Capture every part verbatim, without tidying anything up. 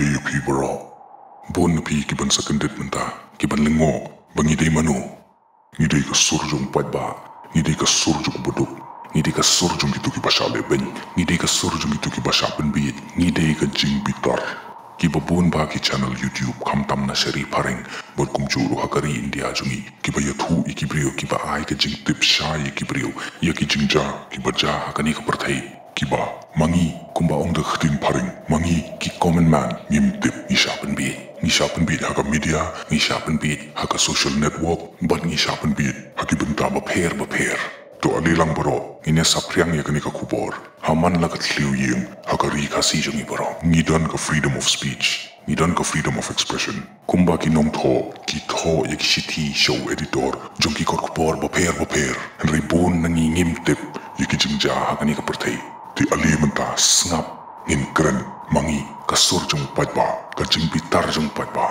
Ïa phi baroh, bun na phi ki ban sa kyndit mynta, ki ban lyngngoh ba ngi dei mano. Ngi dei ka sur jong u paidbah, ngi dei ka sur jong u baduk, ngi dei ka sur jong kito ki ba shah leh beiñ, ngi dei ka sur jong kito ki ba shah pynbiej, ngi dei ka jingbitar. Ki ba bun ba ki channel YouTube, khamtam na sha ri phareng bad kumjuh ruh ha ka ri India jong ngi, ki ba ïathuh ïa ki briew, ki ba ai ka jingtip shai ïa ki briew ïa ki jingjia ki ba jia ha kane ka pyrthei. Ki ba, ma ngi, kumba ong da ka ktien phareng, ma ngi ki common man ngim tip, ngi shah pynbiej. Ngi shah pynbiej ha ka media, ngi shah pynbiej ha ka social network, bad ngi shah pynbiej ha ki bynta bapher bapher. To ale lang baroh, ngin ïa saphriang ïa kane ka khubor. Ha man la ka thliew ïing ha ka ri Khasi jong ngi baroh, ngi don ka freedom of speech, ngi don ka freedom of expression. Kumba ki nongthoh ki thoh ïa ki shithi sha u editor jong ki kot khubor bapher bapher, hynrei bun na ngi ngim tip ïa ki jingjia ha kane ka pyrthei. Te ale mynta sngap, ngin kren, ma ngi ka sur jong u paidbah, ka jingbitar jong u paidbah.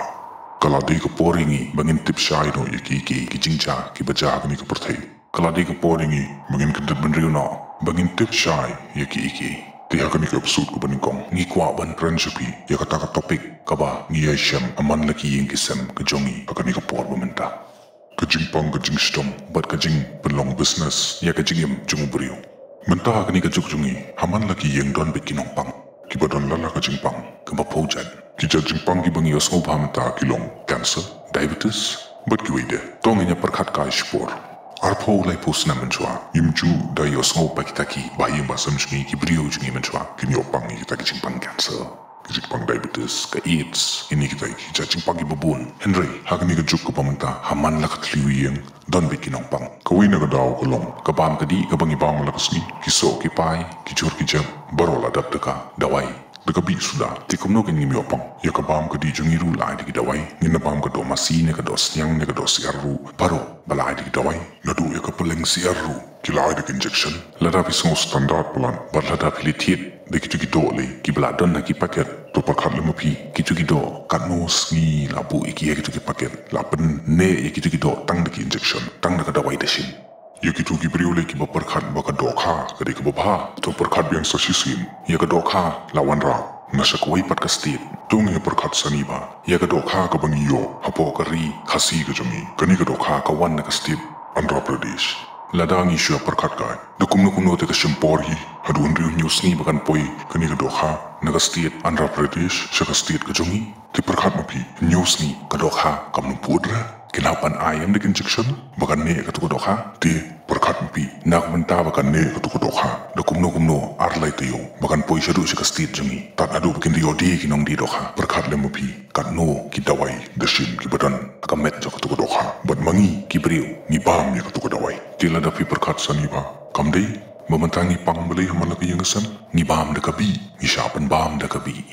Ka la dei ka por ïa ngi ba ngin tip shai noh ïa ki, ki, ki jingjia ki ba jia ha kane ka pyrthei. Ka la dei ka por ïa ngi ba ngin kyndit bynriew noh, ba ngin tip shai ïa ki, ki. Te ha kane ka episode kaba nyngkong, ngi kwah ban kren sha phi ïa kata ka topic kaba ngi ïai shem ha man la ki ïing ki sem ka jong ngi ha kane ka por ba mynta. Ka jingpang ka jingshitom bad ka jingpynlong business ïa ka jingim jong u briew. Mynta ha kane ka juk jong ngi, ha man la ki ïing don beit ki nongpang ki ba don la la ka jingpang kaba phew jait. Ki jait jingpang ki ba ngi ïohsngew bha mynta ki long cancer, diabetes, bad kiwei de. To ngin ïa pyrkhat kai shipor. Arphew laiphew snem mynshuwa, ngim ju da ïohsngew ba kita ki bahaïing bahasem jong ngi, ki briew jong ngi mynshuwa kin ïoh pang ïa kita ki jingpang cancer, ki jingpang diabetes, ka AIDS, kine kita ki jait jingpang ki ba bun. Hynrei ha kane ka juk kaba mynta, ha man la ka thliew ïing, don beit ki nongpang. Kawei na ka daw ka long ka bam ka dih kaba ngi bam la ka sngi, ki soh ki pai, ki jhur ki jep, baroh la dap da ka dawai, da ka bih suda. Te kumno kin ngim ïoh pang? Ïa ka bam ka dih jong ngi ruh la ai da ki dawai. Ngin da bam ka doh masi ne ka doh sniang ne ka doh syiar ruh, baroh ba la ai da ki dawai. Naduh ïa ka pylleng syiar ruh ki la ai da ki injection. Lada phi sngew standard palat, bad lada phi leit thied da kito ki doh lei ki ba la don ha ki packet, to pyrkhat lem ma phi, kito ki doh katno sngi la buh ïa ki ha kito ki packet, la pynneh ïa kito ki doh tang da ki injection, tang da ka dawai dashin. Ïa kito ki briew lei ki ba pyrkhat ba ka dohkha ka dei kaba bha, to pyrkhat biang sa shisien. Ïa ka dohkha la wanrah na sha kawei pat ka state. To ngin ïa pyrkhat sani bha, ïa ka dohkha kaba ngi ïoh hapoh ka ri Khasi ka jong ngi, kane ka dohkha ka wan na ka state Andhra Pradesh. Lada ngi shu ïa pyrkhat kai, da kumno kumno te ka shim por hi haduh hynriew hynñiew sngi ba kan poi kane ka dohkha na ka state Andhra Pradesh sha ka state ka jong ngi. Te pyrkhat ma phi, hynñiew sngi ka dohkha kam nang pud re. Kin hap ban ai em da ki injection ba kan neh kato ka dohkha. Te pyrkhat ma phi, na ka bynta ba kan neh kato ka dohkha, da kumno kumno ar lai taïew ba kan poi shaduh sha ka state jong ngi, tad haduh ba kin da ïoh die ki nongdie dohkha. Pyrkhat lem ma phi, katno ki dawai dashin ki ba don ha ka met jong kato ka dohkha, bad ma ngi ki briew ngi bam ïa kato ka dawai. Te lada phi pyrkhat sani bha, kam dei ba mynta ngi pang balei ha man la ka ïing ka sem? Ngi bam da ka bih, ngi shah pynbam da ka bih.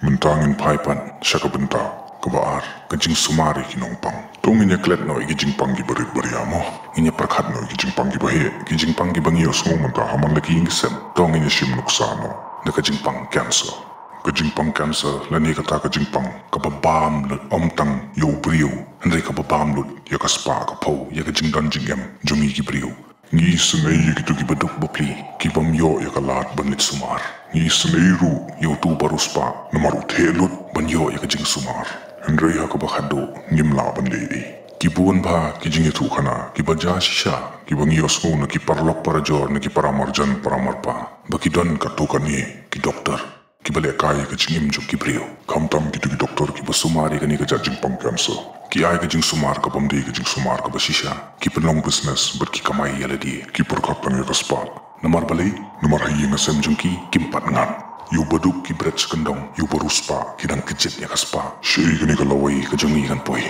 Mynta ngin phai pat sha ka bynta kaba ar, ka jingsumar ïa ki nongpang. To ngin ïa klet noh ïa ki jingpang ki barit baria mo. Ngin ïa pyrkhat noh ïa ki jingpang ki baheh, ki jingpang ki ba ngi ïohsngew mynta ha man la ki ïing ki sem. To ngin ïa shim nuksa noh da ka jingpang cancer. Ka jingpang cancer lane kata ka jingpang kaba bam lut ym tang ïa u briew, hynrei kaba bam lut ïa ka spah ka phew, ïa ka jingdon jingem jong ngi ki briew. Ngi isynei ïa kito ki baduk bapli ki bym ïoh ïa ka lad ban leit sumar. Ngi isynei ruh ïa uto u bariewspah namar u theh lut ban ïoh ïa ka jingsumar. Hynrei ha kaba khatduh ngim lah ban leh ei. Ki bun bha ki jingïathuhkhana ki ba jia shisha, ki ba ngi ïohsngew na ki paralok parajor, na ki paramarjan paramarpa, ba ki don kato kane ki doktor ki ba lehkai ïa ka jingim jong ki briew. Khamtam kito ki doktor ki ba sumar ïa kane ka jait jingpang cancer, ki ai ka jingsumar ka bym dei ka jingsumar ka ba shisha. Ki pynlong business bad ki kamai ïa lade. Ki pyrkhat tang ïa ka spah. Namar balei? Namar ha ïing ha sem jong ki kim pat ngat. Ïa u baduk ki bret sha kyndong, ïa u bariewspah ki dang kjit ïa ka spah. Shaei kane ka lawei ka jong ngi kan poi?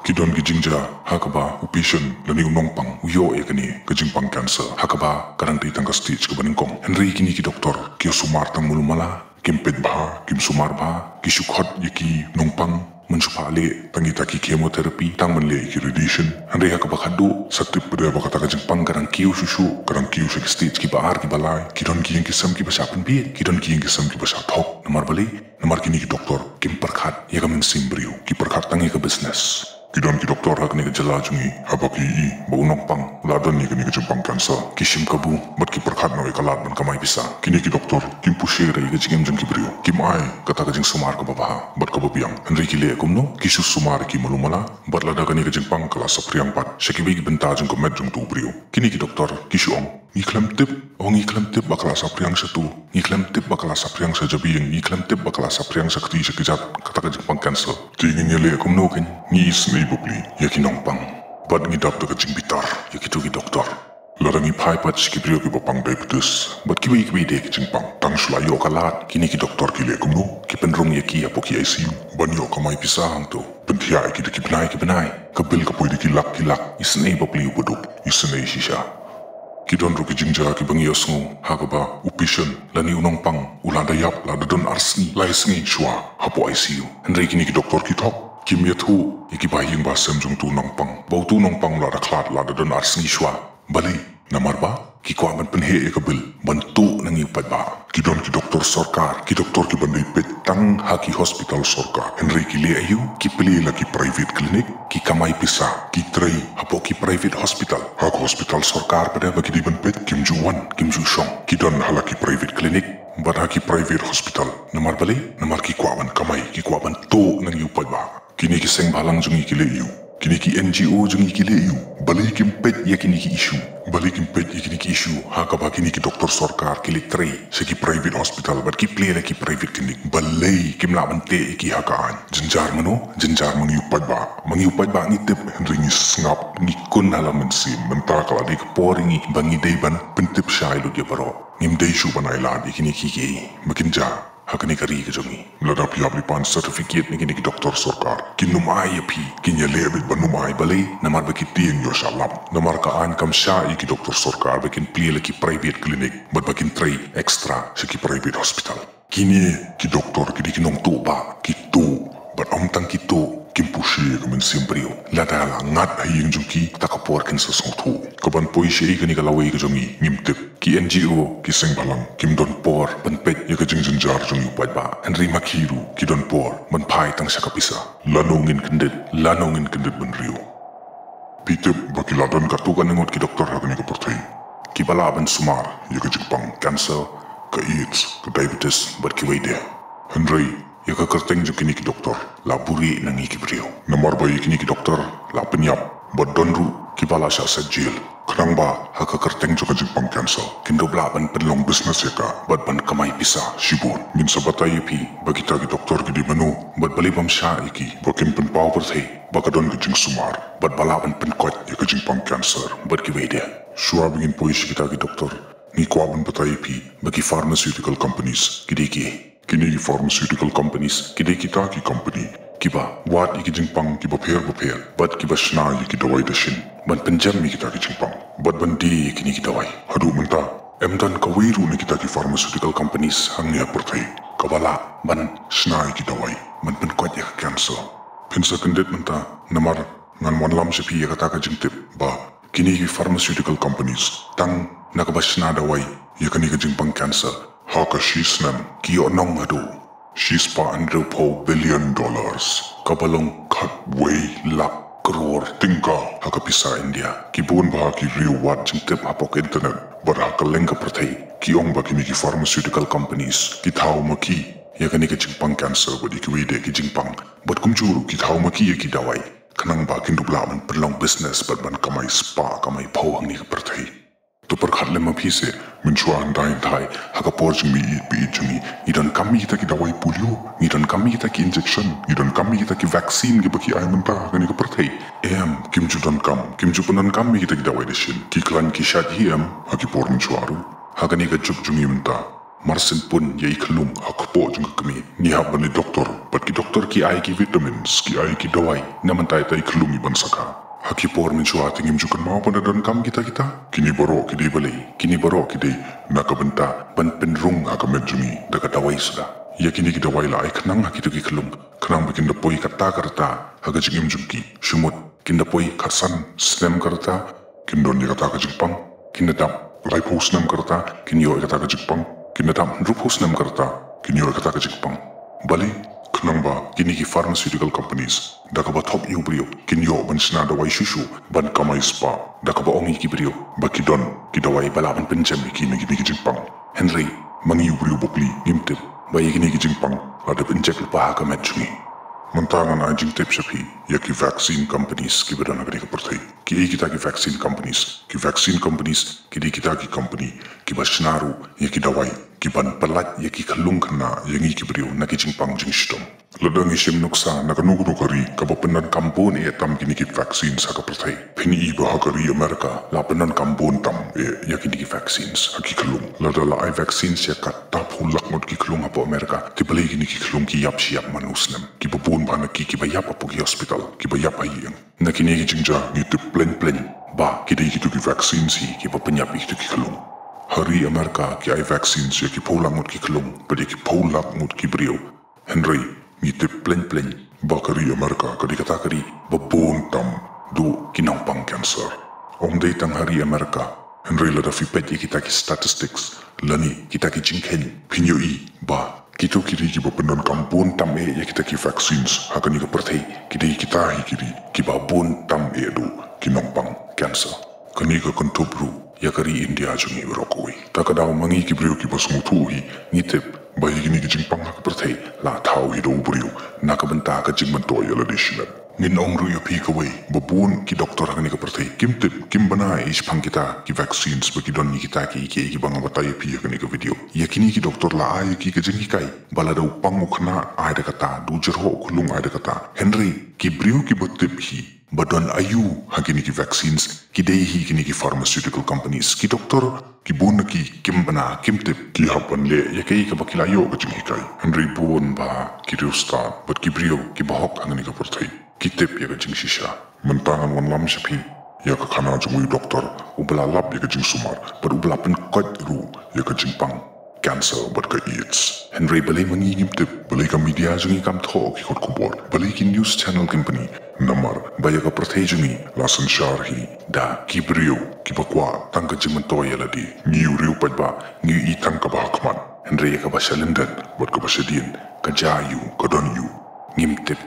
Ki don ki jingjia ha kaba u patient lane u nongpang u ïoh ïa kane ka jingpang cancer ha kaba ka dang dei tang ka stage kaba nyngkong. Hynrei kine ki doktor ki ïa sumar tang malu mala. Kim peit bha, kim sumar bha, ki shu khot ïa ki nongpang, mynshuwa leh tang kita ki chemotherapy, tang ban leh ïa ki radiation. Hynrei ha kaba khatduh sa tip pat de ba kata ka jingpang ka dang kiew shuh shuh, ka dang kiew sha ki stage kiba ar kiba lai. Ki don ki ïing ki sem kiba shah pynbiej, ki don ki ïing ki sem kiba shah thok. Namar balei? Namar kine ki doktor kim pyrkhat ïa ka mynsiem briew, ki pyrkhat tang ïa ka business. Ki don ki doktor ha kane ka jylla jong ngi, haba ki ïohi ba u nongpang u la don ïa kane ka jingpang cancer, ki shim kabu bad ki pyrkhat noh ïa ka lad ban kamai pisa. Kine ki doktor kim pyrshah ïa ka jingim jong ki briew, kim ai kata ka jingsumar kaba bha bad kaba biang. Hynrei ki leh kumno? Ki shu sumar ïa ki malu mala, bad lada kane ka jingpang ka la saphriang pat sha kiwei ki bynta jong ka met jong uto u briew, kine ki doktor ki shu ong, ngi khlem tip, oh ngi khlem tip ba ka la saphriang sha uto, ngi khlem tip ba ka la saphriang sha jabieng, ngi khlem tip ba ka la saphriang sha kti sha kjat, kata ka jingpang cancer. Te ngin ïaleh kumno kein? Ngi isynei bapli ïa ki nongpang bad ngi dap da ka jingbitar ïa kito ki doktor. Lada ngi phai pat sha ki briew kiba pang diabetes bad kiwei kiwei de ki jingpang, tang shu la ïoh ka lad, kine ki doktor ki leh kumno? Ki pynrung ïa ki hapoh ki I C U ban ïoh kamai pisa hangto. Pynthiah ïa ki da ki bnai ki bnai, ka bil ka poi da ki lak ki lak, isynei bapli u baduk, isynei shisha. Ki don ruh ki jingjia kiba ngi ïohsngew ha kaba u patient lane u nongpang u la da ïap, la da don ar sngi, lai sngi shuwa hapoh I C U. Hynrei kine ki doktor ki thok, kim ïathuh ïa ki bahaiing bahasem jong uto u nongpang ba uto u nongpang u la da khlad, la da don ar sngi shuwa. Balei? Namar ba ki kwah ban pynheh ïa ka bil ban tuh na ngi u paidbah. Ki don ki doktor sorkar, ki doktor kiban dei peit tang ha ki hospital sorkar, hynrei ki leh aïu? Ki plie la ki private clinic, ki kamai pisa, ki trei hapoh ki private hospital. Ha ka hospital sorkar pat de ba ki dei ban peit, kim ju wan, kim ju shong. Ki don ha la ki private clinic bad ha ki private hospital. Namar balei? Namar ki kwah ban kamai, ki kwah ban tuh na ngi u paidbah. Kine ki seng bhalang jong ngi ki leh aïu? Kine ki N G O jong ngi ki leh aïu? Balei kim peit ïa kine ki issue? Balei kim peit ïa kine ki issue ha kaba kine ki doktor sorkar ki leit trei sha ki private hospital bad ki plie la ki private clinic? Balei kim lah ban teh ïa ki ha ka aiñ? Jynjar mano? Jynjar ma ngi u paidbah. Ma ngi u paidbah ngi tip, hynrei ngi sngap, ngi kun ha la mynsiem. Mynta ka la dei ka por ïa ngi ba ngi dei ban pyntip shai lut ïa baroh. Ngim dei shuh ban ai lad ïa kine kiei kiei ba kin jia ha kane ka ri ka jong ngi. Lada phi hap leit pan certificate na kine ki doktor sorkar, kin nym ai ïa phi, kin ïaleh beit ban nym ai. Balei? Namar ba ki tieng ïoh shah lap. Namar ka aiñ kam shah ïa ki doktor sorkar ba kin plie la ki private clinic bad ba kin trei extra sha ki private hospital. Kine ki doktor ki dei ki nongtuh bah, ki tuh, bad ym tang ki tuh, kim pyrshah ïa ka mynsiem briew. Lada la ngat ha ïing jong ki, kata ka por kin sa sngewthuh. Kaban poi shaei kane ka lawei ka jong ngi, ngim tip. Ki N G O, ki seng bhalang, kim don por ban peit ïa ka jingjynjar jong ngi u paidbah. Hynrei ma ki ruh ki don por ban phai tang sha ka pisa. Lano ngin kyndit, lano ngin kyndit bynriew? Phi tip ba ki la don katto katne ngut ki doktor ha kane ka pyrthei kiba lah ban sumar ïa ka jingpang cancer, ka AIDS, ka diabetes bad kiwei de. Hynrei ïa ka kyrteng jong kine ki doktor la buhrieh na ngi ki briew. Namar ba ïa kine ki doktor la pynïap bad don ruh kiba la shah set jail. Khnang ba ha ka kyrteng jong ka jingpang cancer kin dup lah ban pynlong business ïa ka bad ban kamai pisa shibun. Ngin sa batai ïa phi ba kita ki doktor ki dei mano bad balei bym shah ïa ki ba kin pynpaw pyrthei ba ka don ka jingsumar bad ba lah ban pynkoit ïa ka jingpang cancer bad kiwei de. Shuwa ba ngin poi sha kita ki doktor, ngi kwah ban batai ïa phi ba ki pharmaceutical companies ki dei kiei. Kine ki pharmaceutical companies ki dei kita ki company kiba wad ïa ki jingpang kiba pher bapher bad kiba shna ïa ki dawai dashin ban pynjem ïa kita ki jingpang bad ban die ïa kine ki dawai. Haduh mynta, ym don kawei ruh na kita ki pharmaceutical companies hangne ha pyrthei kaba lah ban shna ïa ki dawai ban pynkoit ïa ka cancer. Phin sa kyndit mynta, namar ngan wanlam sha phi ïa kata ka jingtip ba kine ki pharmaceutical companies, tang na kaba shna dawai ïa kane ka jingpang cancer, ha ka shi snem ki ïoh nong haduh shispah hynriewphew billion dollars, kaba long khatwei lak klur tyngka ha ka pisa India. Ki bun bha ki riew wad jingtip hapoh ka internet bad ha kylleng ka pyrthei, ki ong ba kine ki pharmaceutical companies ki thaw ma ki ïa kane ka jingpang cancer bad ïa kiwei de ki jingpang, bad kumjuh ruh ki thaw ma ki ïa ki dawai, khnang ba kin dup lah ban pynlong business bad ban kamai spah kamai phew hangne ka pyrthei. To pyrkhat lem ma phi seh, mynshuwa hyndai hyndai, ha ka por jingmih ïeit ba ïeit jong ngi, ngi donkam ïa kita ki dawai polio, ngi donkam ïa kita ki injection, ngi donkam ïa kita ki vaccine kiba ki ai mynta ha kane ka pyrthei? Em, kim ju donkam, kim ju pyndonkam ïa kita ki dawai dashin. Ki khlaiñ ki shait hi em ha ki por mynshuwa ruh? Ha kane ka juk jong ngi mynta, mar syn pun ïa i khyllung ha kpoh jong ka kmie, ngi hap ban leit doktor, bad ki doktor ki ai ki vitamins, ki ai ki dawai, na mynta ita i khyllung i ban sa kha. Ha ki por mynshuwa te ngim ju kynmaw ban da donkam kita kita? Kine baroh ki dei balei? Kine baroh ki dei na ka bynta ban pynrung ha ka met jong ngi da ka dawai suda. Ïa kine ki dawai la ai khnang ha kito ki khyllung, khnang ba kin da poi katta katta ha ka jingim jong ki. Shu mut kin da poi khatsan snem katta, kin don ïa kata ka jingpang, kin da dap laiphew snem katta, kin ïoh ïa kata ka jingpang, kin da dap hynriewphew snem katta, kin ïoh ïa kata ka jingpang. Balei? Khnang ba kine ki pharmaceutical companies da kaba thok ïa u briew kin ïoh ban shna dawai shuh shuh ban kamai spah, da kaba ong ïa ki briew ba ki don ki dawai ba lah ban pynjem ïa ki na kine ki jingpang. Hynrei ma ngi u briew bukli ngim tip ba ïa kine ki jingpang la dep injek lypa ha ka met jong ngi. Mynta ngan ai jingtip sha phi ïa ki vaccine companies kiba don ha kane ka pyrthei. Kiei kita ki vaccine companies? Ki vaccine companies ki dei kita ki company kiba shna ruh ïa ki dawai kiban pyllait ïa ki khyllung khynnah ïa ngi ki briew na ki jingpang jingshitom. Lada ngi shem nuksa na kano kano ka ri kaba pyndonkam bun eh tam kine ki vaccines ha ka pyrthei, phin i ba ha ka ri America la pyndonkam bun tam eh ïa kine ki vaccines ha ki khyllung. Lada la ai vaccines ïa katto phew lak ngut ki khyllung hapoh America, te balei kine ki khyllung ki ïap shi ïap man u snem? Kiba bun bha na ki kiba ïap hapoh ki hospital, kiba ïap ha ïing. Na kine ki jingjia ngi tip pleng pleng ba ki dei kito ki vaccines hi kiba pynïap ïa kito ki khyllung. Ha ri America ki ai vaccines ïa ki phew lak ngut ki khyllung bad ïa ki phew lak ngut ki briew. Hynrei ngi tip pleng pleng ba ka ri America ka dei kata ka ri ba bun tam duh ki nongpang cancer. Ym dei tang ha ri America, hynrei lada phi peit ïa kita ki statistics lane kita ki jingkheiñ, phin ïohi ba kito ki ri kiba pyndonkam bun tam eh ïa kita ki vaccines ha kane ka pyrthei ki dei kita hi ki ri kiba bun tam eh duh ki nongpang cancer. Kane ka kynthup ruh ïa ka ri India jong ngi baroh kawei. Ta ka daw ma ngi ki briew kiba sngewthuh hi ngi tip ba ïa kine ki jingpang ha ka pyrthei la thaw hi da u briew na ka bynta ka jingmyntoi ïa lade shimet. Ngin ong ruh ïa phi kawei ba bun ki doktor ha kane ka pyrthei kim tip, kim bna eh shaphang kita ki vaccines ba ki don ïa kita kiei kiei kiba nga batai ïa phi ha kane ka video. Ïa kine ki doktor la ai ïa ki ka jinghikai ba lada u pang u khynnah ai da kata, da u jyrhoh u khyllung ai da kata. Hynrei ki briew kiba tip hi ba don aïu ha kine ki vaccines ki dei hi kine ki pharmaceutical companies. Ki doktor ki bun na ki kim bna, kim tip, ki hap ban leh ïa kaei kaba ki la ïoh ka jinghikai. Hynrei bun bha ki riewstad bad ki briew kiba hok ha kane ka pyrthei ki tip ïa ka jingshisha. Mynta ngan wanlam sha phi ïa ka khana jong uwei u doktor uba la lap ïa ka jingsumar bad uba la pynkoit ruh ïa ka jingpang cancer bad ka AIDS. Hynrei balei ma ngi ngim tip? Balei ka media jong ngi kam thoh ki kot khubor? Balei ki news channel kin pyni? Namar ba ïa ka pyrthei jong ngi la synshar hi da ki briew kiba kwah tang ka jingmyntoi ïa lade. Ngi u riew paidbah ngi i tang kaba ha khmat, hynrei ïa kaba shalyndet bad kaba shadien ka jia aïu, ka don aïu, ngim tip.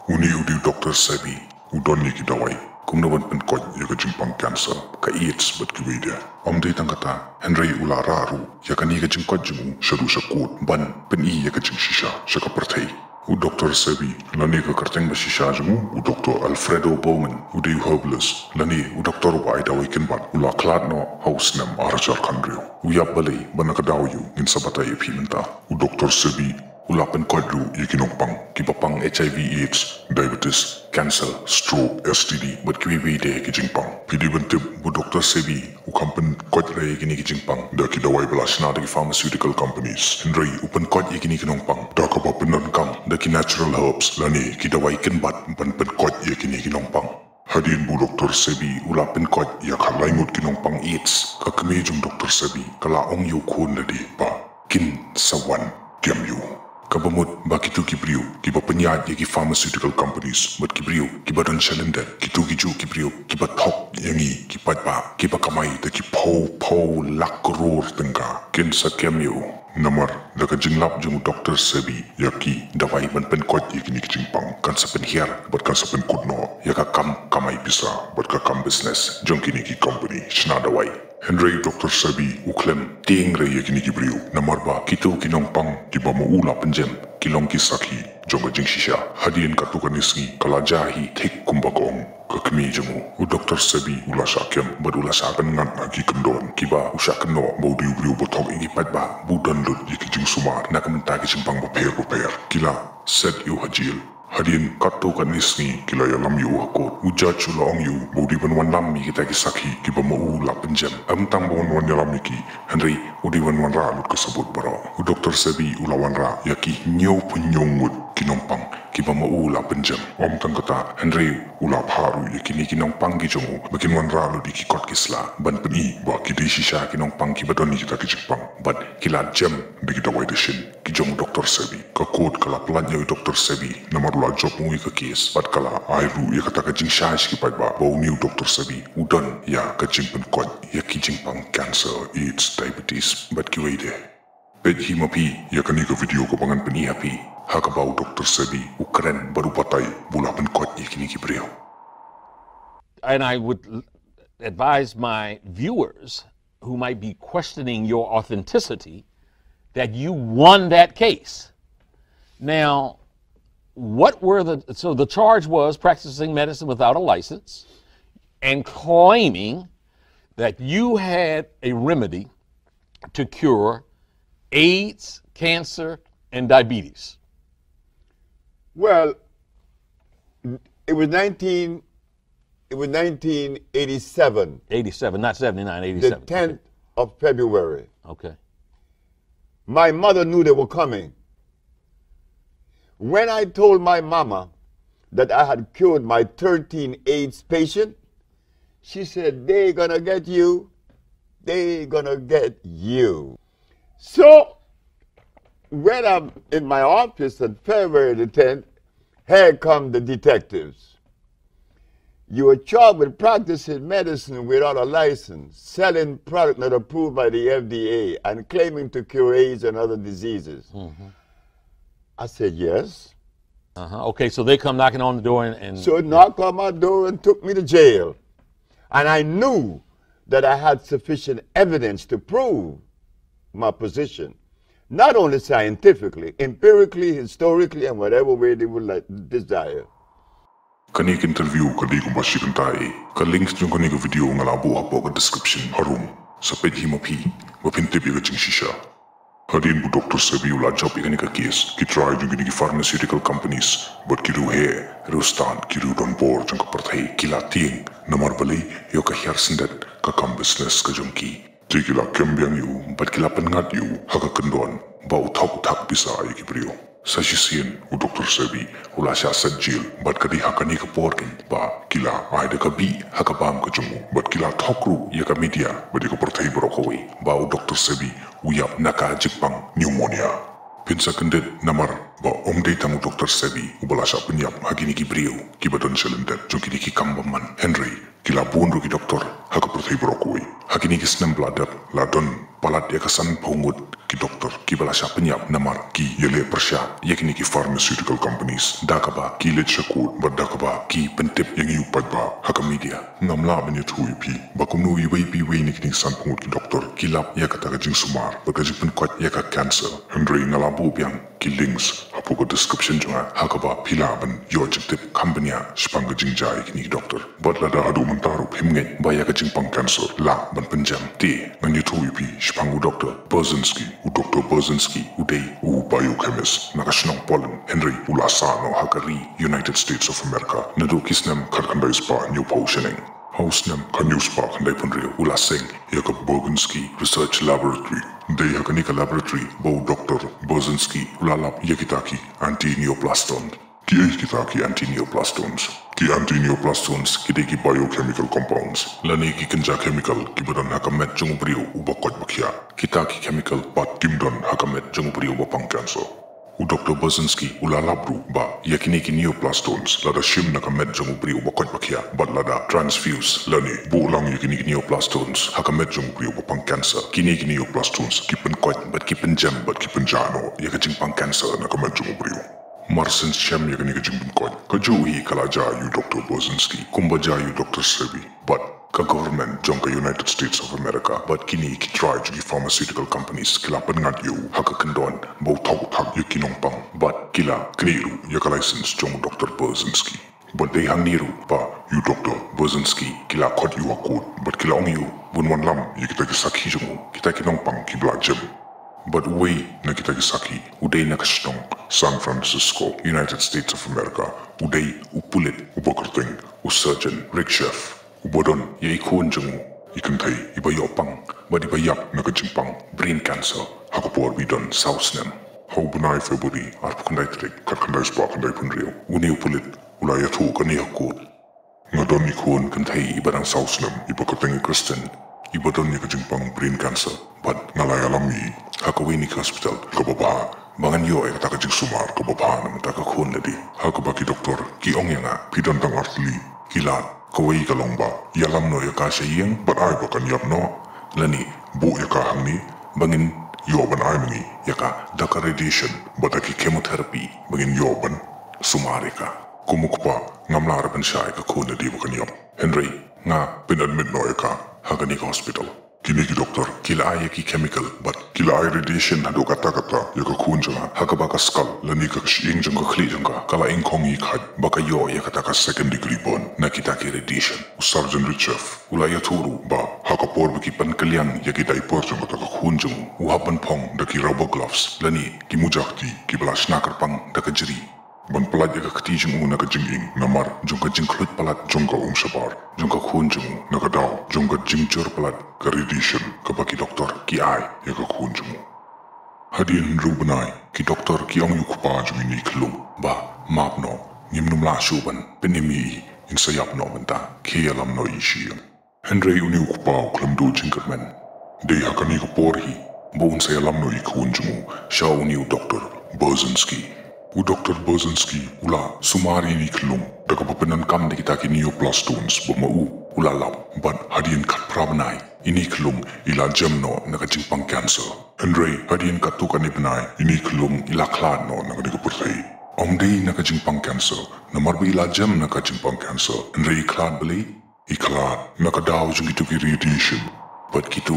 Une u dei u Doktor Sebi, u don ïa ki dawai kumno ban pynkoit ïa ka jingpang cancer, ka AIDS bad kiwei de. Ym dei tang kata, hynrei u la rah ruh ïa kane ka jingkoit jong u shaduh sha kut ban pyni ïa ka jingshisha sha ka pyrthei. U Doktor Sebi lane ka kyrteng ba shisha jong u, u Doktor Alfredo Bowman, u dei u herbalist lane u doktor uba ai dawai kynbat, u la khlad noh ha u snem ar hajar khathynriew. U ïap balei, bad na ka daw aïu, ngin sa batai ïa phi mynta. U Doktor Sebi u la pynkoit ruh ïa ki nongpang kiba pang HIV, AIDS, diabetes, cancer, stroke, STD bad kiwei kiwei de ki jingpang. Phi dei ban tip ba u Doktor Sebi u kham pynkoit re ïa kine ki jingpang da ki dawai ba la shna da ki pharmaceutical companies, hynrei u pynkoit ïa kine ki nongpang da kaba pyndonkam da ki natural herbs lane ki dawai kynbat ban pynkoit ïa kine ki nongpang. Hadien ba u Doktor Sebi u la pynkoit ïa ka lai ngut ki nongpang AIDS, ka kmie jong u Doktor Sebi ka la ong ïa u khun lade ba kin sa wan kem ïa u. Kaba mut ba kito ki briew kiba pynïaid ïa ki pharmaceutical companies bad ki briew kiba don shalyndet, kito ki juh ki briew kiba thok ïa ngi ki paidbah kiba kamai da ki phew phew lak klur tyngka, kin sa kem ïa u. Namar da ka jinglap jong u Doktor Sebi ïa ki dawai ban pynkoit ïa kine ki jingpang kan sa pynhiar bad kan sa pynkut noh ïa ka kam kamai pisa bad ka kam business jong kine ki company shna dawai. Hynrei u Doktor Sebi u khlem tieng re ïa kine ki briew, namar ba kito ki nongpang kiba ma u la pynjem ki long ki sakhi jong ka jingshisha. Hadien katto katne sngi ka la jia hi thik kumba ka ong ka kmie jong u. U Doktor Sebi u la shah kem bad u la shah pynngat ha ki kyndon kiba u shah kynnoh ba u dei u briew ba thok ïa ki paidbah, ba u don lut ïa ki jingsumar na ka bynta ki jingpang bapher bapher. Ki la set ïa u ha jel. Hadien katto katne sngi ki la ïalam ïa u ha kot. U judge u la ong ïa u ba u dei ban wanlam ïa kita ki sakhi kiba ma u la pynjem. Ym tang ba un wan ïalam ïa ki, hynrei u dei ban wanrah lut ka sabut baroh. U Doktor Sebi u la wanrah ïa ki hynñiew phew hynñiew ngut ki nongpang kiba ma u la pynjem. Ym tang kata, hynrei u la phah ruh ïa kine ki nongpang ki jong u ba kin wanrah lut ïa ki kot ki sla ban pyni ba ki dei shisha ki nongpang kiba don ïa kita ki jingpang bad ki la jem da ki dawai dashin ki jong u Doktor Sebi. Ka kot ka la pyllait ïa u Doktor Sebi namar u la jop ïa ka kes bad ka la ai ruh ïa kata ka jingshai sha ki paidbah ba une u Doktor Sebi u don ïa ka jingpynkoit ïa ki jingpang cancer, AIDS, diabetes bad kiwei de. Peit hi ma phi ïa kane ka video kaba ngan pyni ha phi, ha kaba u Doktor Sebi u kren bad u batai ba u la pynkoit ïa kine ki briew. And I would l- advise my viewers who might be questioning your authenticity that you won that case. Now, what were the, so the charge was practicing medicine without a license and claiming that you had a remedy to cure AIDS, cancer, and diabetes. Well, it was nineteen, it was nineteen eighty-seven, eighty-seven, not seventy-nine, the eighty-seven. tenth of February. Okay. My mother knew they were coming. When I told my mama that I had cured my thirteen AIDS patient, she said, "They gonna get you. They gonna get you." So when I'm in my office on February the tenth, here come the detectives. "You are charged with practicing medicine without a license, selling product not approved by the F D A, and claiming to cure AIDS and other diseases." I said, "Yes." Uh-huh. Okay, so they come knocking on the door and, and So knocked on my door and took me to jail. And I knew that I had sufficient evidence to prove my position, not only scientifically, empirically, historically, and whatever way they would like desire. Kane ka interview ka dei kumba shi kynta eh. Ka links jong kane ka video nga la buh hapoh ka description harum. Sa peit hi ma phi ba phin tip ïa ka jingshisha. Hadien ba u Doktor Sebi u la jop ïa kane ka case, ki trai jong kine ki pharmaceutical companies bad ki riewheh riewstad, ki riew donbor jong ka pyrthei ki la tieng. Namar balei? Ïoh ka hiar syndet ka kam business ka jong ki. Te ki la kem biang ïa u bad ki la pynngat ïa u ha ka kyndon ba u thok u thak pisa ïa ki briew. Sa shisien u Doktor Sebi u la shah sat jel bad ka dei ha kane ka por keiñ ba ki la ai da ka bih ha ka bam ka jong u bad ki la thok ruh ïa ka media bad ïa ka pyrthei baroh kawei ba u Doktor Sebi u ïap na ka jingpang pneumonia. Phin sa kyndit namar ba ym dei tang u Doktor Sebi uba la shah pynïap ha kine ki briew kiba don sha lyndet jong kine ki kam bymman, hynrei ki la bun ruh ki doktor ha ka pyrthei baroh kawei. Ha kine ki snem ba la dep la don palat ïa ka sanphew ngut ki doktor kiba la shah pynïap namar ki ïaleh pyrshah ïa kine ki pharmaceutical companies da kaba ki leit sha court bad da kaba ki pyntip ïa ngi u paidbah ha ka media. Ngam lah ban ïathuh ïa phi ba kumno iwei pa iwei na kine ki sanphew ngut ki doktor ki lap ïa kata ka jingsumar bad ka jingpynkoit ïa ka cancer. Hynrei nga la buh biang ki links hapoh ka description jong nga ha kaba phi lah ban ïoh jingtip kham bniah shaphang ka jingjia ïa kine ki doktor. Bad lada haduh mynta ruh phim ngeit ba ïa ka jingpang cancer lah ban pynjem, te ngan ïathuh ïa phi shaphang u Doktor Burzynski. U Doktor Burzynski u dei u biochemist na ka shnong Poland, hynrei u la sah noh ha ka ri United States of America naduh ki snem khatkhyndai spah hynñiewphew shaneng. Ha u snem khathynñiew spah khyndaiphew hynriew u la seng ïa ka Burzynski Research Laboratory. Dei ha kane ka laboratory ba u Doktor Burzynski u la lap ïa kita ki anti-neoplastons. Ki ei kita ki anti-neoplastons? Ki anti-neoplastons ki dei ki biochemical compounds lane ki kynja chemical kiba don ha ka met jong u briew uba koit ba khiah. Kita ki chemical pat kim don ha ka met jong u briew uba pang cancer. U Doktor Burzynski u la lap ruh ba ïa kine ki neoplastons lada shim na ka met jong u briew uba koit ba khiah bad lada transfuse lane buh lang ïa kine ki neoplastons ha ka met jong u briew uba pang cancer, kine ki neoplastons ki pynkoit bad ki pynjem bad ki pynjah noh ïa ka jingpang cancer na ka met jong u briew. Mar shen shem ïa kane ka jingpynkoit, kajuh hi ka la jia ïa u Doktor Burzynski kumba jia ïa u Doktor Sebi. Bad ka government jong ka United States of America bad kine ki trai jong ki pharmaceutical companies ki la pynngat ïa u ha ka kyndon ba u thok u thak ïa ki nongpang bad ki la knieh ruh ïa ka license jong u Doktor Burzynski. Bad dei hangne ruh ba ïa u Doktor Burzynski ki la khot ïa u ha court bad ki la ong ïa u ban wanlam ïa kita ki sakhi jong u, kita ki nongpang kiba la jem. Bad uwei na kita ki sakhi u dei na ka shnong San Francisco, United States of America, u dei u pulit uba kyrteng u Sergeant Rick Schiff, uba don ïa i khun jong u, i kynthei iba ïoh pang bad iba ïap na ka jingpang brain cancer ha ka por ba i don saw snem. Ha u bnai February arphew khyndai tarik khatkhyndai spah khyndaiphew hynriew, une u pulit u la ïathuh kane ha court. Nga don i khun kynthei iba dang saw snem iba kyrteng i Kristen, iba don ïa ka jingpang brain cancer bad nga la ïalam ïa i ha kawei na ki hospital kaba bha ba ngan ïoh ïa kata ka jingsumar kaba bha na bynta ka khun lade. Ha kaba ki doktor ki ong ïa nga, phi don tang artylli ki lad, kawei ka long ba ïalam noh ïa ka sha ïing bad ai ba kan ïap noh, lane buh ïa ka hangne ba ngin ïoh ban ai ma ngi ïa ka da ka radiation bad da ki chemotherapy ba ngin ïoh ban sumar ïa ka. Kum u kpa, ngam lah ban shah ïa ka khun lada ba kan ïap. Hynrei nga pyn-admit noh ïa ka ha kane ka hospital. Kine ki doktor ki la ai ïa ki chemical bad ki la ai radiation haduh katta katta ïa ka khun jong nga, ha kaba ka skull lane ka shyieng jong ka khlieh jong ka ka la ingkhong hi khait ba ka ïoh ïa kata ka second degree burn na kita ki radiation. U Surgeon Richard u la ïathuh ruh ba ha ka por ba ki pynkylliang ïa ki diaper jong kata ka khun jong u, u hap ban phong da ki rubber gloves lane ki mujahti kiba la shna kyrpang da ka jri ban pyllait ïa ka kti jong u na ka jingïing namar jong ka jingkhluit palat jong ka umshabar jong ka khun jong u na ka daw jong ka jingjur palat ka radiation kaba ki doktor ki ai ïa ka khun jong u. Hadien hynriew bnai ki doktor ki ong ïa u kpa jong ine i khyllung ba, map noh, ngim nym lah shuh ban pynim ïa i, in sa ïap noh mynta, khie ïalam noh ïa i sha ïing. Hynrei une u kpa u khlem duh jingkyrmen. Dei ha kane ka por hi ba un sa ïalam noh ïa i khun jong u sha une u doktor Burzynski. U doktor Burzynski u la sumar ïa ine i khyllung da kaba pyndonkam da kita ki neoplastones ba ma u u la lap bad hadien khatphra bnai ine i khyllung i la jem noh na ka jingpang cancer. Hynrei hadien katto katne bnai ine i khyllung i la khlad noh na kane ka pyrthei. Ym dei na ka jingpang cancer namar ba i la jem na ka jingpang cancer, hynrei i khlad balei? I khlad na ka daw jong kito ki radiation bad kito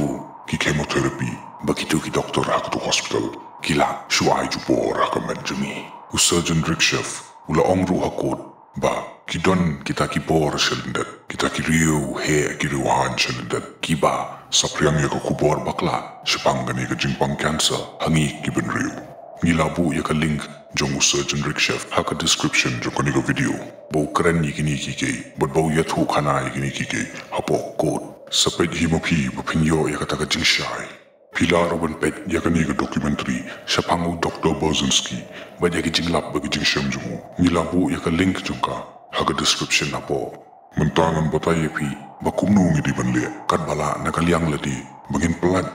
ki chemotherapy ba kito ki doktor ha kato ka hospital ki la shu ai jubor ha ka met jong ngi. U Surgeon Richard u la ong ruh ha court ba ki don kita ki bor sha lyndet, kita ki riewheh ki riewhaiñ sha lyndet kiba saphriang ïa ka khubor bakla shaphang kane ka jingpang cancer ha ngi ki bynriew. Ngi la buh ïa ka link jong u Surgeon Richard ha ka description jong kane ka video ba u kren ïa kine kiei kiei bad ba u ïathuhkhana ïa kine kiei kiei hapoh court. Sa peit hi ma phi ba phin ïoh ïa kata ka jingshai. Phi lah ruh ban peit ïa kane ka documentary shaphang u doktor Burzynski bad ïa ki jinglap bad ki jingshem jong u. Ngi la buh ïa ka link jong ka ha ka description hapoh. Mynta ngan batai ïa phi ba kumno ngi dei ban leh katba lah na ka liang lade ba ngin pyllait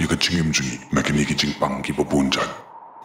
ïa ka jingim jong ngi na kine ki jingpang kiba bun jait.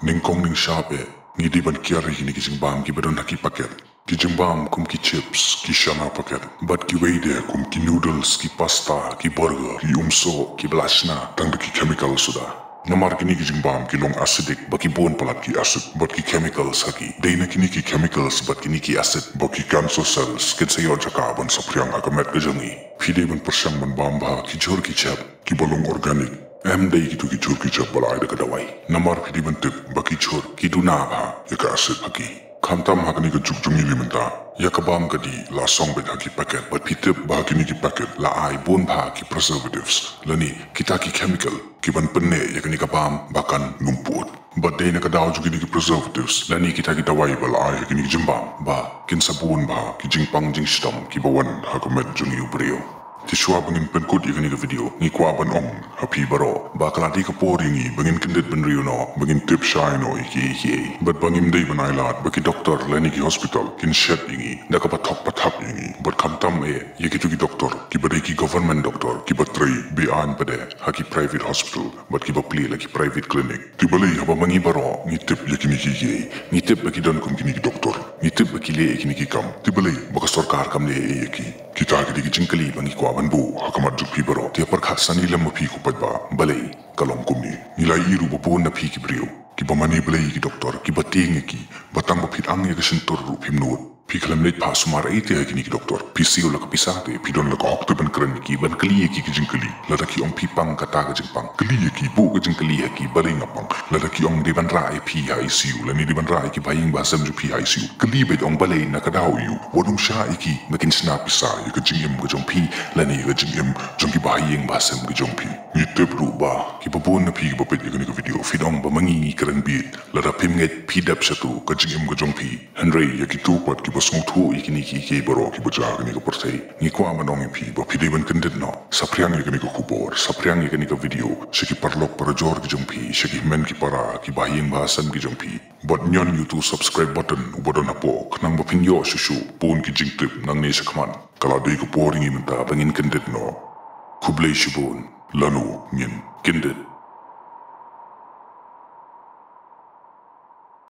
Nyngkong nyngshap eh ngi dei ban kiar ïa kine ki jingbam kiba don ha ki paket. Ki jingbam kum ki chips, ki shana paket bad kiwei de kum ki noodles, ki pasta, ki burger, ki umsoh kiba la shna tang da ki chemical suda. Namar kine ki jingbam ki long acidic ba ki bun palat ki acid bad ki chemicals ha ki. Dei na kine ki chemicals bad kine ki acid ba ki cancer cells kin sa ïoh jaka ban saphriang ha ka met ka jong ngi. Phi dei ban pyrshang ban bam bha ki jhur ki jhep kiba long organic. Em dei kito ki jhur ki jhep ba la ai da ka dawai. Namar phi dei ban tip ba ki jhur ki duna bha ïa ka acid ha ki. Khamtam ha kane ka juk jong ngi mynta, ïa ka bam ka dih la song beit ha ki paket bad phi tip ba ha kine ki paket la ai bun bha ki preservatives lane kita ki chemical kiban pynneh ïa kane ka bam ba kan nym pud. Bad dei na ka daw jong kine ki preservatives lane kita ki dawai ba la ai ha kine ki jingbam ba kin sa bun bha ki jingpang jingshitom kiba wan ha ka met jong ngi u briew. Te shuwa ba ngin pynkut ïa kane ka video, ngi kwah ban ong ha phi baroh ba ka la dei ka por ïa ngi ba ngin kyndit bynriew noh, ba ngin tip shai noh ïa kiei kiei. Bad ba ngim dei ban ailad ba ki doktor lane ki hospital kin shet ïa ngi da kaba thok pathap ïa ngi. Bad khamtam eh ïa kito ki doktor kiba dei ki government doktor kiba trei be-aiñ pat de ha ki private hospital bad kiba plie la ki private clinic. Te balei haba ma ngi baroh ngi tip ïa kine kiei kiei, ngi tip ba ki don kum kine ki doktor, ngi tip ba ki leh ïa kine ki kam, te balei ba ka sorkar kam leh ïa ki? Kita ki dei ki jingkylli ba ngi kwah ban buh ha khmat jong phi baroh. Te pyrkhat sani lem ma phi ko paidbah, balei ka long kumne? Ngi la ïohi ruh ba bun na phi ki briew kiba mane blei ïa ki doktor, kiba tieng ïa ki ba tang ba phi tang ïa ka shyntur ruh phim nud. Phi khlem leit phah sumar ei te ha kine ki doktor. Phi siew la ka pisa te phi don la ka hok te ban kren ïa ki, ban kylli ïa ki ki jingkylli. Lada ki ong phi pang kata ka jingpang, kylli ïa ki, buh ka jingkylli ha ki, balei nga pang. Lada ki ong dei ban rah ïa phi ha I C U lane dei ban rah ïa ki bahaïing bahasem jong phi ha I C U, kylli beit, ong balei, na ka daw aiu. Wat nym shah ïa ki ba kin shna pisa ïa ka jingim ka jong phi lane ïa ka jingim jong ki bahaïing bahasem ka jong phi. Ngi tip ruh ba kiba bun na phi kiba peit ïa kane ka video phin ong ba ma ngi ngi kren bieit. Lada phim ngeit phi dep shato ka jingim ka jong phi. Hynrei ïa kito pat kiba sngewthuh ïa kine kiei kiei baroh kiba jia ha kane ka pyrthei, ngi kwah ban ong ïa phi ba phi dei ban kyndit noh. Saphriang ïa kane ka khubor, saphriang ïa kane ka video sha ki paralok parajor ki jong phi, sha ki hynmen ki para, ki bahaïing bahasem ki jong phi. Bad ñion ïa uto u subscribe button uba don hapoh khnang ba phin ïoh shuh shuh bun ki jingtip nangne shakhmat. Ka la dei ka por ïa ngi mynta ba ngin kyndit noh. Khublei shibun. Lano ngin kyndit.